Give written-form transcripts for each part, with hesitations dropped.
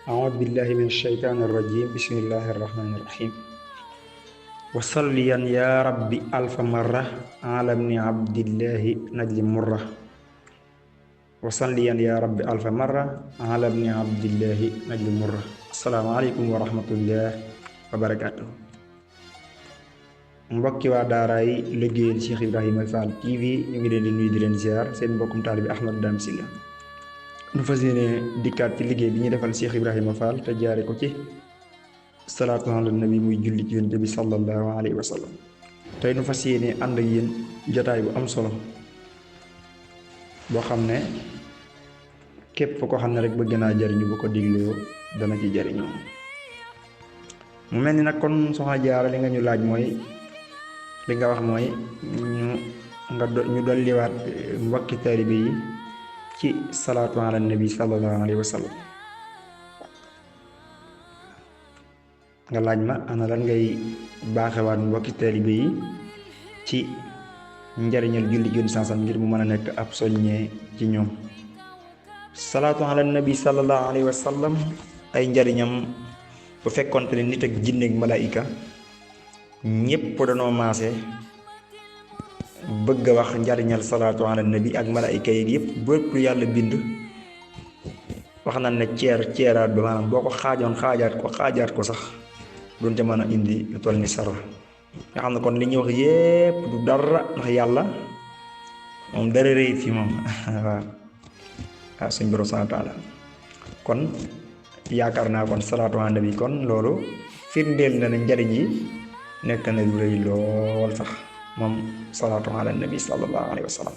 أعوذ بالله من الشيطان الرجيم بسم الله الرحمن الرحيم وصليا يا ربي ألف مرة على ابن عبد الله نجل مرة وصليا يا ربي ألف مرة على ابن عبد الله نجل مرة. السلام عليكم ورحمة الله وبركاته. mbokki waa daaraay liggéeyal Cheikh Ibrahima Fall TV ñu ngi leen di nuyu di leen ziar seen mbokkum taalibe Ahmad Dame Sylla nu fas yéene dikkaat ci liggéey bi ñu defal Cheikh Ibrahima Fall te jaare ko ci salaatu ala nabi muy julli ci yonent bi sallallahu alayhi wa sallam. tey nu fas yéene ànd ak yéen jotaay bu am solo boo xam ne képp ko xam ne rek bëgg naa jariñu bu ko digloo dana ci jariñoo. mu mel ni nag kon soxna Jaara li nga ñu laaj mooy li nga wax mooy ñu dolliwaat mbokki taalibe yi ci salaatu ala nabi sallallahu alayhi wa sallam. nga laaj ma ana lan ngay baaxewaat mbokki taalibe yi ci njariñal julli jun sansam ngir mu mën a nekk ab soññee ci ñoom. salaatu ala nabi sallallahu alayhi wa sallam ay njariñam bu fekkonte ne nit ak jinne ak malaayika ñépp danoo maase bëgg a wax njariñal salaatu ala nabi ak malaayika yeeg yépp bépp lu yàlla bind wax na ne ceeraat ba maanaam boo ko xaajaat ko sax dunte mën a indi lu toll ni sara nga xam ne kon li ñuy wax yépp du dara ndax yàlla moom dara rëy fi moom waaw suñ borom subhaanahu wa taala kon yaakaar naa kon salaatu ala nabi kon loolu firndeel na ne njariñ yi nekk na lu rëy lool sax moom salaatu ala nabi sallallahu alayhi wa sallam.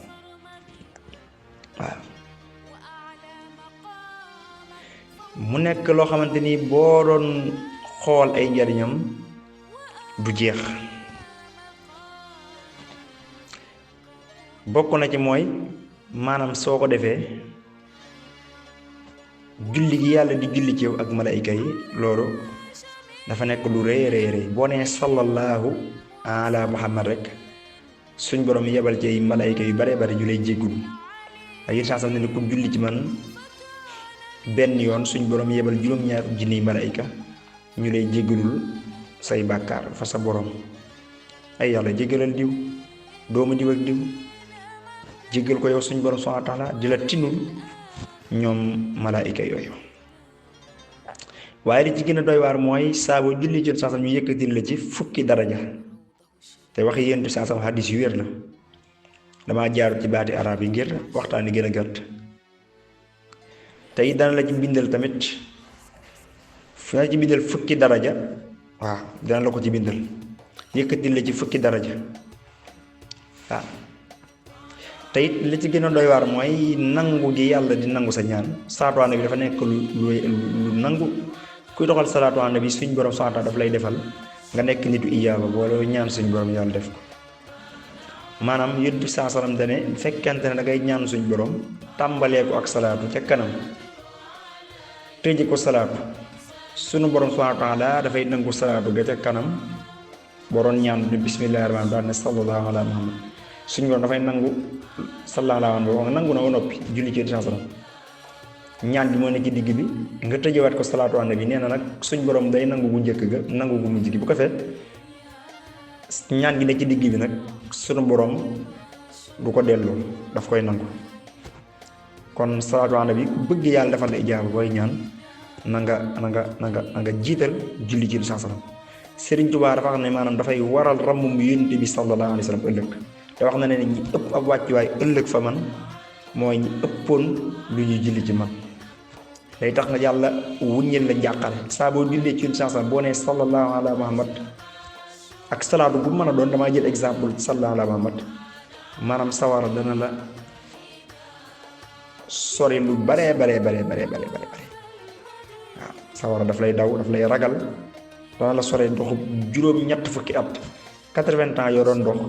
waaw mu nekk loo xamante ni boo doon xool ay njariñam du jeex. bokk na ci mooy maanaam soo ko defee julli gi yàlla di julli ci yow ak malaayika yi loolu dafa nekk lu rëy rëy boo nee sallallahu ala muhammad rek suñ borom yebal ci malaayika yu bare bare ñu lay jéggulu ak yéen sax ne ni ku julli ci man benn yoon suñ borom yebal juróom-ñaar junniy malaayika ñu lay jéggulul say bàkkaar fa sa borom. ay yàlla jéggalal diw doomu diw ak diw jéggal ko yow suñ borom subhaanahu wa taala di la tinul ñoom malaayika yooyu. waaye li ci gën a doy waar mooy saa boo julli ci sansam ñu yëkkatil la ci fukki daraja te waxi yéntu sansam hadis yu wér la damaa jaarut ci baati arab yi ngir waxtaan yi gën a gàtt. tey dana la ci bindal tamit dana ci bindal fukki daraja waaw dana la ko ci bindal yëkkatil la ci fukki daraja waaw. te it li ci gën a doy waar mooy nangu gi yàlla di nangu sa ñaan salaatu ala nabi dafa nekk lu nangu. kuy doxal salaatu ala nabi suñ borom subhaanahu wa taala daf lay defal nga nekk nitu ijaaba boole ñaan suñ borom yàlla def ko. maanaam yonent bi saa salaam dane fekkente ne da ngay ñaan suñ borom tàmbalee ko ak salaatu ca kanam tëje ko salaatu sunu borom subhaanahu wa taala dafay nangu salaatu ga ca kanam boroon ñaan ne bismillaahi rahmaani rahiim ne sallallahu ala muhammad suñ borom dafay nangu sallallahu alayhi wa sallam nangu na ba noppi julli ci saa salaam ñaan bi moo ne ci digg bi nga tëjewaat ko salaatu ala nabi nee na nag suñ borom day nangu bu njëkk ga nangu bu mujj gi bu ko fee ñaan gi ne ci digg bi nag sunu borom du ko delloo daf koy nangu. kon salaatu ala nabi bëgg yàlla defal la ijaaba booy ñaan na nga jiital julli ci saa salaam. Sëriñ Tuubaa dafa wax ne maanaam dafay waral rammum yonent bi sallallahu alayhi wa sallam ëllëg te wax na ne ñi ëpp ab wàccuwaay ëllëg fa man mooy ñi ëppoon lu ñuy julli ci man. day tax na yàlla wuññil la njàqare saa boo jullee ci saa salaam boo nee sallallahu ala muhammad ak salaatu bu mën a doon damaa jël exemple sallallahu ala muhammad maanaam sawara dana la sori lu bare waaw sawara daf lay daw daf lay ragal dana la sore ndoxu juróom-ñett fukki at 80 ans yoo doon ndox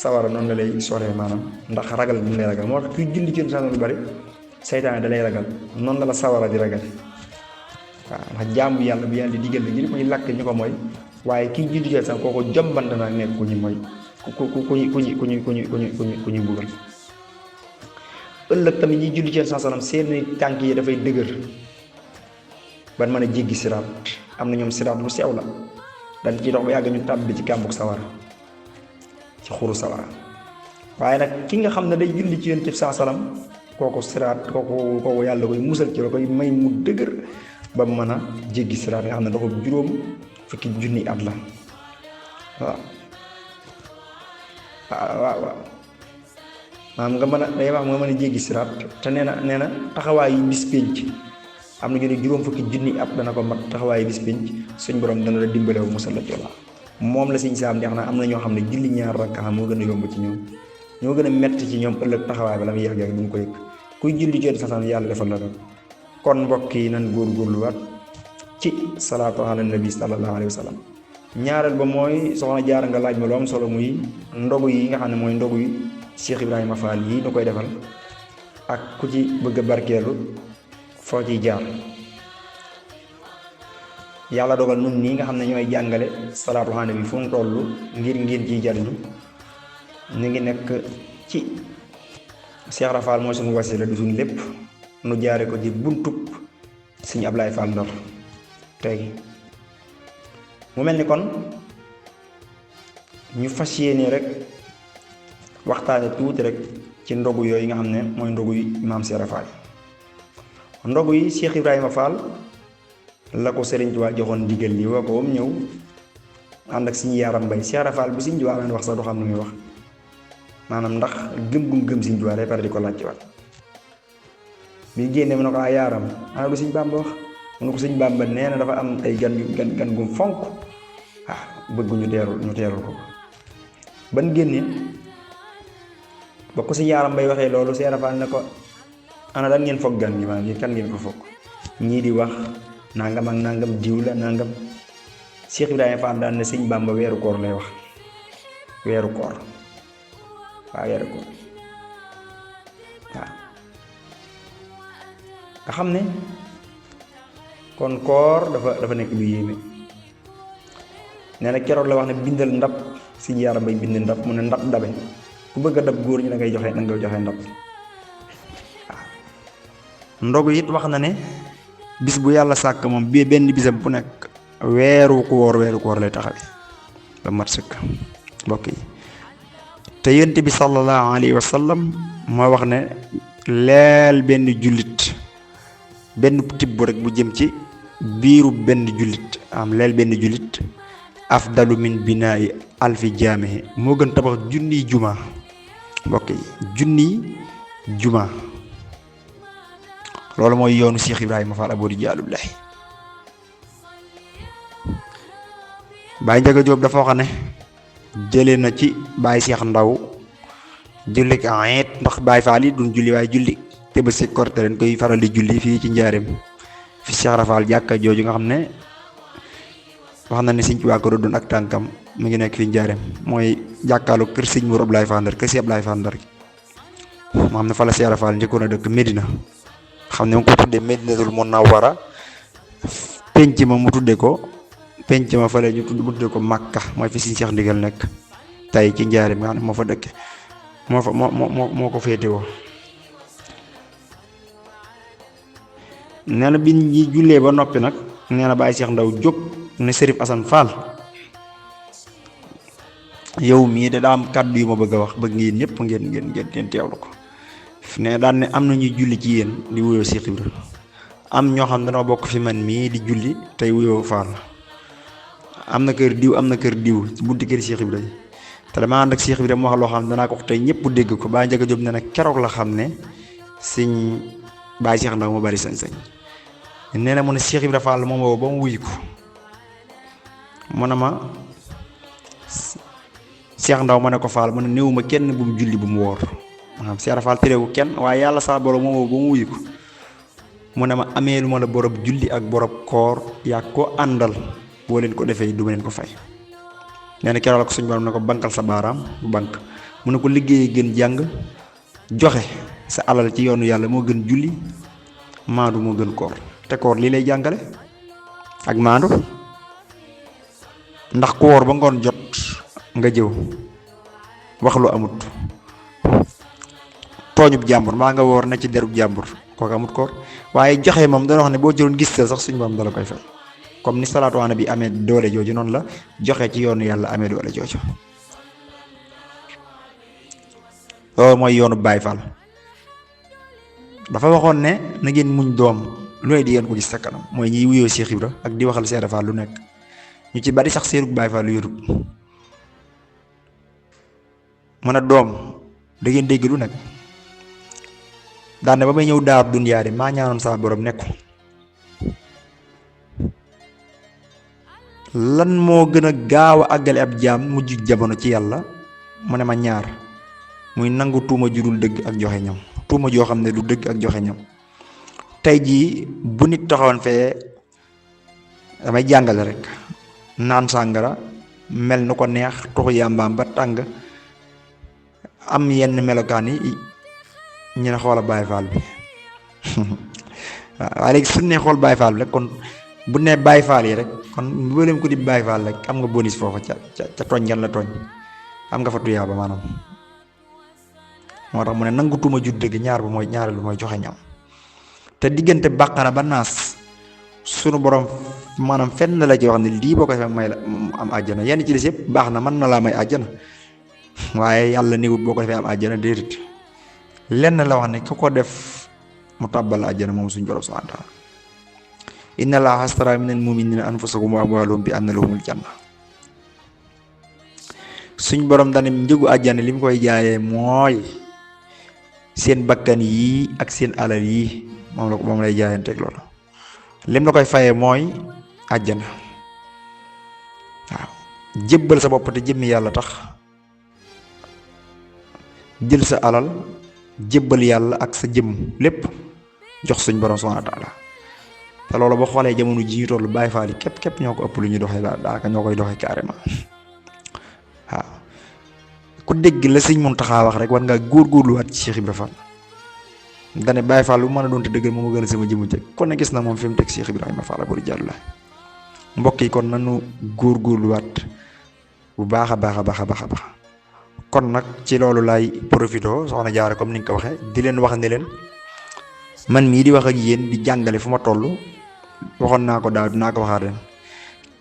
sawara noonu la lay soree maanaam ndax ragal bi mu lay ragal moo tax kuy julli ci saa lu bari seytaane da lay ragal noonu la sawara di ragal waaw ndax jaamu yàlla bi yàlla di digal la ñu koy lakk ñu ko mooy waaye kii julli ci sax kooko jombante naa nekk ku ñu mooy ku ñu buggal. ëllëg tamit ñi julli ci saa salaam seeni tànk yi dafay dëgër ban mën a jéggi siraat. am na ñoom siraat lu sew la dañ ci dox ba yàgg ñu tàbbi ci kàmbug sawara ci xuru sawara. waaye nag ki nga xam ne day julli ci yonent bi saa salaam kooku siraat kooku yàlla koy musal ci la koy may mu dëgër ba mu mën a jéggi siraat nga xam ne dafa juróom fukki junni at la waaw maam nga mën a day wax nga mën a jéggi siraat te nee na taxawaayu bis pénc am na ñu ne juróom fukki junni at dana ko mat taxawaayu bis pénc suñ borom dana la dimbalewu musal la ci walla moom la Sëñ Saam di wax na am na ñoo xam ne julli ñaar rakka moo gën a yomb ci ñoom ñoo gën a metti ci ñoom ëllëg taxawaay ba la muy yàgg du mu ko yëg kuy julli ci sasaan yàlla defal la doon. kon mbokk yi nan góorgóorluwaat ci salaatu ala nabi sallallahu alayhi wa sallam. ñaareel ba mooy soxna Jaara nga laaj ma lu am solo muy ndogu yi nga xam ne mooy ndogu yi Cheikh Ibrahima Fall yi nu koy defal ak ku ci bëgg a barkeelu foo ciy jaar. yàlla dogal nun nii nga xam ne ñooy jàngale salaatu ala nabi fu mu toll ngir ngeen ciy jariñu ñu ngi nekk ci Cheikh Ibra Fall mooy suñu wasila du suñu lépp nu jaare ko ci buntub Sëñ Ablaye Fall Ndar tey mu mel ni kon ñu fas yéene rek waxtaane tuuti rek ci ndogu yooyu nga xam ne mooy ndogu yi maam Cheikh Ibra Fall. ndogu yi Cheikh Ibrahima Fall la ko Sëriñ Tuubaa joxoon ndigal li woo ko ba mu ñëw ànd ak Sëñ Yaaram Mbay Cheikh Ibra Fall bu Sëñ Tuubaa leen wax sax du xam lu muy wax maanaam ndax gëm Sëñ Tuubaa day pare di ko laaj ci waat bi génne mu ne ko yaaram ana du Sëñ Bàmba wax mu ne ko Sëñ Bàmba nee na dafa am ay gan gum fonk bëgg ñu teerul ko ban génne ba ko Sëñ Yaaram Mbay waxee loolu Cheikh Ibra Fall ne ko ana dan ngeen foog gan ñi maanaam kan ngeen ko foog ñii di wax nangam ak nangam diw la nangam. Cheikh Ibrahima Fall daan ne Sëñ Bàmba weeru koor lay wax weeru koor waaw weeru koor waaw nga xam ne kon koor dafa nekk lu yéeme. nee na keroog la wax ne bindal ndab Sëñ Yaaram Mbay bind ndab mu ne ndab dabe ku bëgg a dab góor ñi da ngay joxe ndab waaw. ndogu it wax na ne bis bu yàlla sàkk moom bii benn bisam bu nekk weeru koor lay taxawe ba mat sëkk mbokk yi te yonent bi sallallahu alayhi wa sallam moo wax ne leel benn jullit benn tibb rek bu jëm ci biiru benn jullit am leel benn jullit afdalu min binaa'i alfi jaamihi moo gën tabax junniy juma mbokk yi junniy juma loolu mooy yoonu Cheikh Ibrahima Fall Abou Rijaalullahi. Baye Njaga Jóob dafa wax ne jëlee na ci Baye Cheikh Ndaw julli ko ndax Baye Fall yi duñ julli waaye julli te ba si korte leen koy faral di julli fii ci njaareem fi Cheikh Ibra Fall jàkka jooju nga xam ne wax na ne Sëñ Tuubaa ko doon ak tànkam mu ngi nekk fi njaareem mooy jàkkaalu kër Sëñ Mourou Ablaye Fall Ndar kër si Ablaye Fall Ndar moo xam ne fa la Cheikh Ibra Fall njëkkoon a dëkk Medina xam ne mu ko tuddee Medinatul Munawwara penc ma mu tuddee ko penc ma fële ñu tuddee ko Makka mooy fi Sëñ Cheikh Ndigal nekk tey ci njaareem nga xam ne moo fa dëkke moo ko féetewoo. nee na bi ñi jullee ba noppi nag nee na Baye Cheikh Ndaw jóg ne Serif Assane Fall yow mii da daa am kàddu yu ma bëgg a wax bëgg ngeen ñëpp ngeen teewlu ko. ne daan ne am na ñuy julli ci yéen di wuyoo Cheikh Ibra am ñoo xam ne dañoo bokk fi man mii di julli tey wuyoo Fall am na kër diw ci bunti kër Cheikh Ibra yi te dama ànd ak Cheikh Ibra mu wax loo xam ne danaa ko wax tey ñëpp dégg ko Baye Njaga Jóob ne nag keroog la xam ne Sëñ Baye Cheikh Ndaw mu bari sañ-sañ nee na mu ne Cheikh Ibra Fall moom woo ba mu wuyu ko mu ne ma Cheikh Ndaw ma ne ko Fall mu ne néew ma kenn bu mu julli bu mu woor maanaam Cheikh Ibra Fall terewu kenn waaye yàlla saa borom moom ba mu wuyu ko mu ne ma amee lu ma la borob julli ak borob koor yaa ko àndal boo leen ko defee du ma leen ko fay. nee na keroog la ko suñu borom ne ko bankal sa baaraam bu bank mu ne ko liggéey gën jàng joxe sa alal ci yoonu yàlla moo gën julli maandu moo gën koor te koor lii lay jàngale ak maandu ndax ku woor ba ngoon jot nga jëw wax lu amut tooñub jàmbur maa nga woor na ci derub jàmbur kooku amut koor waaye joxe moom dana wax ne boo jëloon gis sax suñu borom dala koy fay comme ni salaatu ala nabi amee doole jooju noonu la joxe ci yoonu yàlla amee doole jooju. loolu mooy yoonu Baay Faal dafa waxoon ne na ngeen muñ doom lu ne di ngeen ko gis sa kanam mooy ñiy wuyoo Cheikh Ibra ak di waxal Cheikh Fall lu nekk ñu ci bari sax seerug Baay Faal lu yorut mën a doom da ngeen dégg lu nekk daane ba may ñëw daar dunyaa de maa ñaanoon sama borom nekku lan moo gën a gaaw a àggale ab jaam mujj jamono ci yàlla mu ne ma ñaar muy nangu tuuma ju dul dëgg ak joxe ñam tuuma joo xam ne du dëgg ak joxe ñam tey jii bu nit taxawoon fee damay jàngale rek naan sàngara mel nu ko neex tuxu yàmbaam ba tàng am yenn melokaan yi ñu ne xoola Baay Faal bi waaw léegi su ne xool Baay Faal bi rek kon bu ne Baay Faal yi rek kon mboolem ko di Baay Faal rek am nga bonus foofa ca tooñ ngeen la tooñ am nga fa tuyaaba maanaam moo tax mu ne nangu tuuma ju dëgg ñaar bi mooy joxe ñam te diggante Baqara ba Naas sunu borom maanaam fenn la ci wax ne lii boo ko defee may la am àjjana yenn ci des yëpp baax na mën na laa may àjjana waaye yàlla néewut boo ko defee am àjjana déedéet lenn la wax ne ku ko def mu tàbbal àjjana moom suñu borom subhaanahu wa taala inna Allaaha ashtara minal mu'miniina anfusahum wa amwaalahum bi anna lahumul janna suñ borom dane njëgu àjjana li mu koy jaayee mooy seen bakkan yii ak seen alal yii moom lay jaayanteeg loolu lim la koy fayee mooy àjjana waaw jébbal sa bopp te jëmmi yàlla tax jël sa alal jébbal yàlla ak sa jëmm lépp jox suñ borom subhaanahu wa taala te loolu boo xoolee jamono ji ñu toll Baay Faal yi képp ñoo ko ëpp lu ñu doxee daanaka ñoo koy doxee carrément waaw ku dégg la Sëñ Muntaxa wax rek war ngaa góorgóorluwaat ci Cheikh Ibra Fall dane Baay Faal lu mën a doon te dëgg moom a gën a sama jëmu jëkk kon ne gis na moom fi mu teg Cheikh Ibrahima Fall bari jàll la mbokk yi kon nanu góorgóorluwaat bu baax a baax a baax a baax a baax kon nag ci loolu laay profito soxna Jaara comme ni nga ko waxee di leen wax ne leen man mii di wax ak yéen di jàngale fu ma toll waxoon naa ko daaw dinaa ko waxaat ren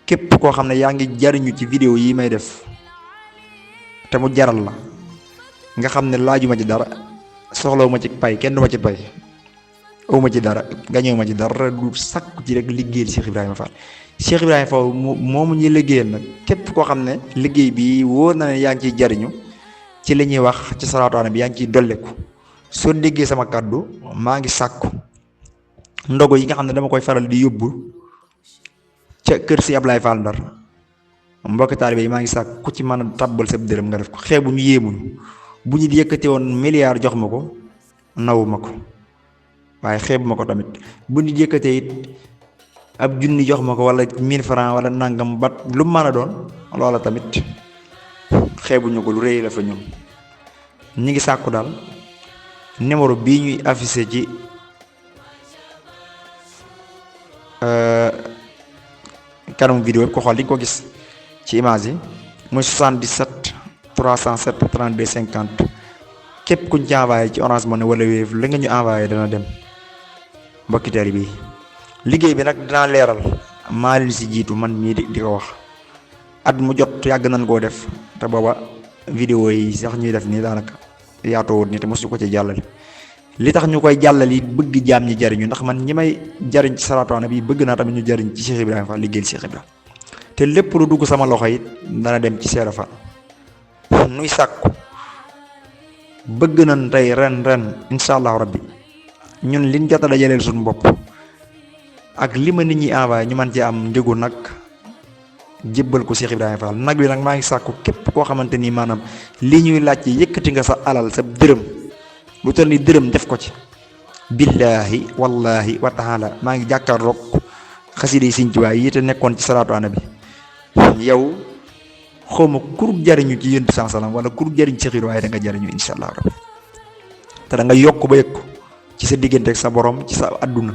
képp koo xam ne yaa ngi jariñu ci vidéo yi may def te mu jaral la nga xam ne laajuma ci dara soxlawuma ci pay kenn du ma ci pay awma ci dara gañewuma ci dara du sakku ci rek liggéeyal Cheikh Ibrahima Fall Cheikh Ibrahima Fall moomu ñuy liggéeyal nag képp koo xam ne liggéey bi wóor na ne yaa ngi ciy jariñu ci li ñuy wax ci salaatu ala nabi yaa ngi ciy dolleku soo déggee sama kàddu maa ngi sàkku ndogo yi nga xam ne dama koy faral di yóbbu ca kër si Ablaye Fall Ndar mbokki taalibe yi maa ngi sàkku ku ci mën a tàbbal sa dërëm nga def ko xeebu ñu yéemuñu bu ñu yëkkati woon milliard jox ma ko nawuma ko waaye xeebu ma ko tamit bu ñu yëkkatee it ab junni jox ma ko wala 1000 francs wala nangam ba lu mën a doon loola tamit xeebuñu ko lu rëy la fa ñun ñi ngi sàkku daal numéro bii ñuy affiché ci kanam vidéo bi ko xool di nga ko gis ci image yi muy 77 307 32 50 képp kuñ ci envoyé ci Orange Money wala Wave la nga ñu envoyé dana dem mbokki taalibe bi liggéey bi nag dinaa leeral maa leen si jiitu man mii di ko wax at mu jot yàgg nañ koo def te booba vidéo yi sax ñuy def nii daanaka yaatoo woon ni te mosu ko ci jàllale li tax ñu koy jàllale it bëgg jaam ñi jariñu ndax man ñi may jariñ ci salaatu ala nabi bëgg naa tamit ñu jariñ ci Cheikh Ibrahima Fall liggéeyal Cheikh Ibrahima te lépp lu dugg sama loxo it dana dem ci Cheikh Fall nuy sàkku bëgg nañ tey ren incha allahu rabbi ñun liñ jot a dajaleel suñu bopp ak li ma nit ñi envoyé ñu mën ci am njëgu nag jébbal ko Cheikh Ibrahima Fall nag bi nag maa ngi sàkku képp koo xamante ni maanaam li ñuy laaj ci yëkkati nga sa alal sa dërëm lu toll ni dërëm def ko ci billaahi wallaahi wa taala maa ngi jàkkaarloog xasida yi Sëñ Tuubaa yi te nekkoon ci salaatu ala nabi yow xawma kur jariñu ci yéntu sansalam wala kur jariñ ci xiir waaye da nga jariñu insha allah rabbi te da nga yokk ba yëg ko ci sa diggante ak sa borom ci sa àdduna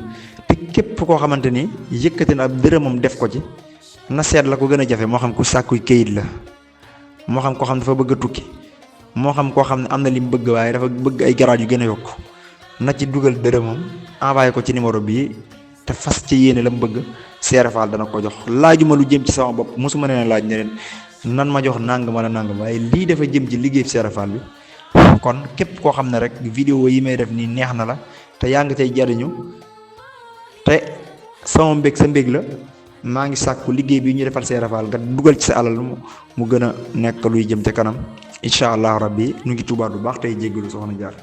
te képp koo xamante ni yëkkati na ab dërëmam def ko ci na seet la ko gën a jafe moo xam ku sàkkuy kayit la moo xam koo xam dafa bëgg a tukki moo xam koo xam ne am na li mu bëgg waaye dafa bëgg ay garaat yu gën a yokk na ci dugal dërëmam envoyé ko ci numéro bii te fas ci yéene la mu bëgg Seera Fall dana ko jox. laajuma lu jëm ci sama bopp mosuma ne laaj ne leen nan ma jox nangam wala nangam waaye lii dafa jëm ci liggéey Seera Fall bi. kon képp koo xam ne rek vidéo yi may def nii neex na la te yaa ngi tey jariñu te sama mbég sa mbég la maa ngi sàkku liggéey bi ñu defal Seera Fall nga dugal ci sa alal mu gën a nekk luy jëm te kanam incha allah rabbi nu ngi tubaat bu baax tey jéggalu soxna Jaar.